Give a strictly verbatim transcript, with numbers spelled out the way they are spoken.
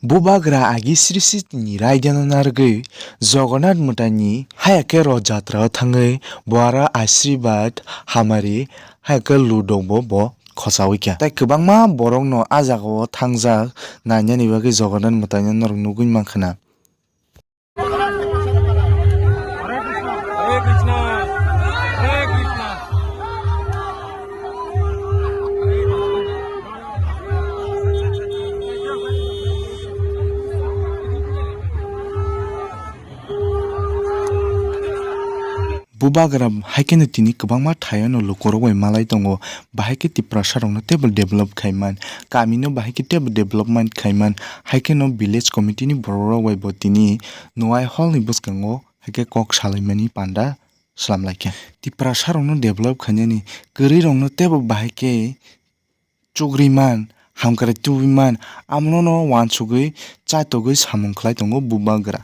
Bubagra agi Srishti ni raidano narwgwi Jagannath mwtaini haya khe Roth Jatra o thangwi bo aro ashirbad hamari haya khe ludokbo bo khochawi kha. Tai kwbangma borokno a jagao thangjak nainani bagwi Jagannath mwtaino norok nugwi mankha na. Bubagra hai kheno tini kwbangma thaio no lukurok bai malai tongo, bahai khe Tiprasa rokno teibo develop khaiman, kamino bahai khe teibo development khaiman, hai kheno village committee ni borok rok bai bo tini Nwai hall ni bwskango hai khe kok salaimani panda slam lai kha. Tiprasa rokno develop khainani kwrwi rokno teibo bahai khe chugri man, hamkrai tubui man, amono no uansugwi chaitogwi samung khlai tongo Bubagra.